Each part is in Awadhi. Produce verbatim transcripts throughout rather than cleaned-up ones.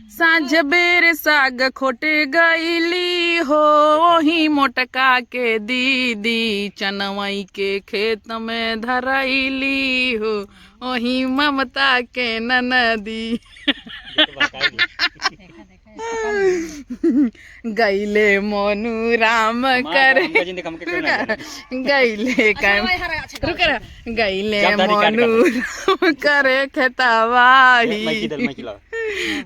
साँझ बेर साग खोटे गईली हो, ओही मोटका के दीदी, चनवई के खेत में धरैली हो, ओही ममता के ननदी। गईले मोनू राम करे। गईले कर, रुक ना, गईले मोनू राम करे खेतवाही।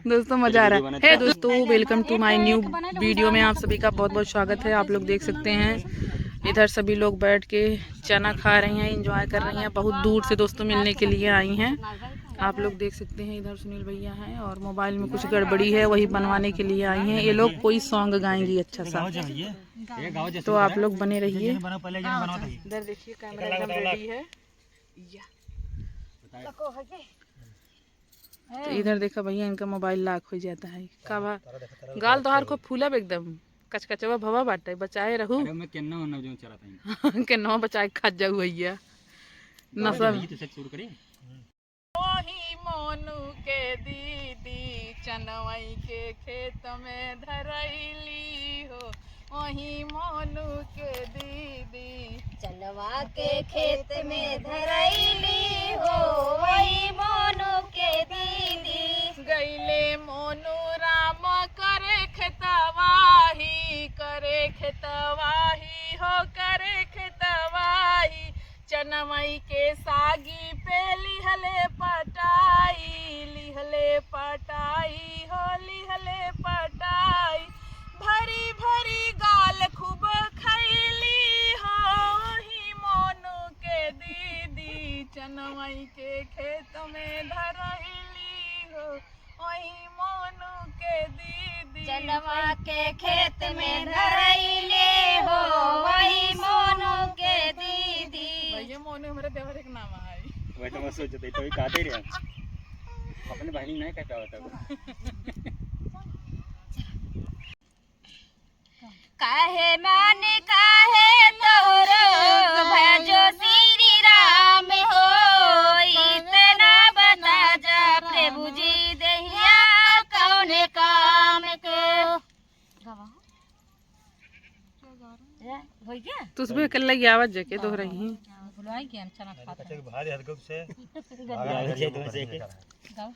दोस्तों, मजा आ रहा है। हे दोस्तों, welcome to my new video में आप सभी का बहुत बहुत स्वागत है। आप लोग देख सकते हैं, इधर सभी लोग बैठ के चना खा रही हैं, एंजॉय कर रही हैं। बहुत दूर से दोस्तों मिलने के लिए आई हैं। आप लोग देख सकते हैं, इधर सुनील भैया हैं और मोबाइल में कुछ गड़बड़ी है, वही बनवाने के लिए आई हैं। ये लोग कोई सॉन्ग गाएंगी अच्छा सा, तो आप लोग बने रहिए। इधर देखिए, कैमरा एकदम रेडी है। तो इधर देखा भैया, इनका मोबाइल लॉक हो जाता है। का बा? गाल तोहार खूब फूलब एकदम, कचकचवा भवा बाटे, बचाए रहू। अरे, मैं केन्ना होना जो चला था। केन्ना बचाए खा जाऊ भैया। नशा में। तो सेट शुरू करी। ओही मोनू के दीदी, चनवई के खेत में धरैली हो। ओही मोनू के दीदी। चनवा के खेत में धरैली हो, वही मोनू के दीदी। गईले मोनू राम करे खेतवाही, करे खेतवाही हो, करे खेतवाही। चनवई के सागी पे लिहले पटाई, लिहले पटाई हो, लिहले पटाई। भरी भरी गाल खूब खैली हो, ही मोनू के दीदी। चनवई के खेत में धरैली हो, ओही मोनू के दीदी। चनवा के खेत में धरैले हो, वही मोनू के दीदी। भैया, मोनू हमरे देवर के नाम है। वही तो मैं सोचत हई, तो ही कहते रहे। अपने बहिनी नहीं कह पावत अब। काहे मान काहे तोरो भजो श्री राम हो, इतना बता जा प्रभु जी देहिया कौन काम के। ए, हो गया? तू सुबह कल लगी आवाज जाके दोहराई। भुलाई गया, हम चना खाते हैं। भारी हद से। गाओ।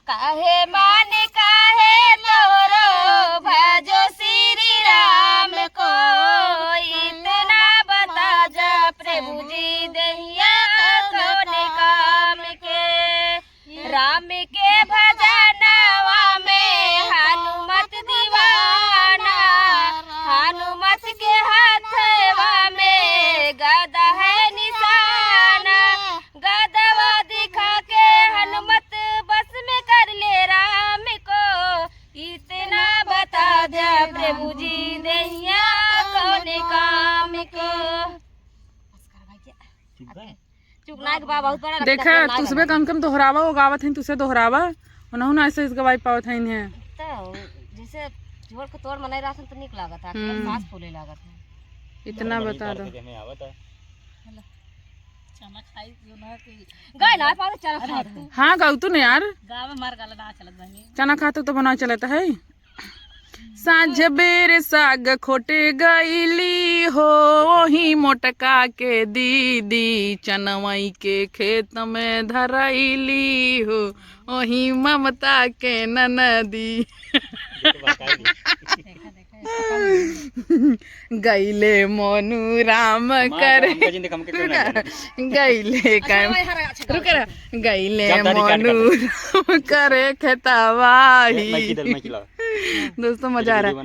काहे मान काहे तोरो भजो श्री राम को, इतना बता जा प्रभु जी देहिया कौन काम के। राम के भजनवा में हनुमत दीवाना, हनुमत के हथवा में गदा है निशाना। गदवा दिखा के हनुमत बस में कर ले राम को, इतना बता दे प्रभु जी नैया कौन काम को। चुप ना के बा, बहुत बड़ा देखा, रखता है, तुसबे कम कम दोहरावा, वो गावत हैं, तुसे दोहरावा, उन्हों ना ऐसे गवाई पावत हैं इन्हें। तो जैसे जोर को तोड़ मनाई रहा तो निक लागत है, हम्म। सांस फूले लागत है। इतना बता दो। चना खाई जो ना कि गए ना पावे चना खाए। हाँ, गऊ तू ने यार। गाँव में मार गाला ना चलत बहनी। चना खाते तो बना चलत है। साँझ बेर साग खोटे गईली हो, ओही मोटका के दीदी, चनवई के खेत में धरैली हो, ओही ममता के ननदी। गईले मोनू राम करे। गईले काम, रुक रहा। गईले मोनू राम करे खेतवाही। दोस्तों, मजा आ रहा है।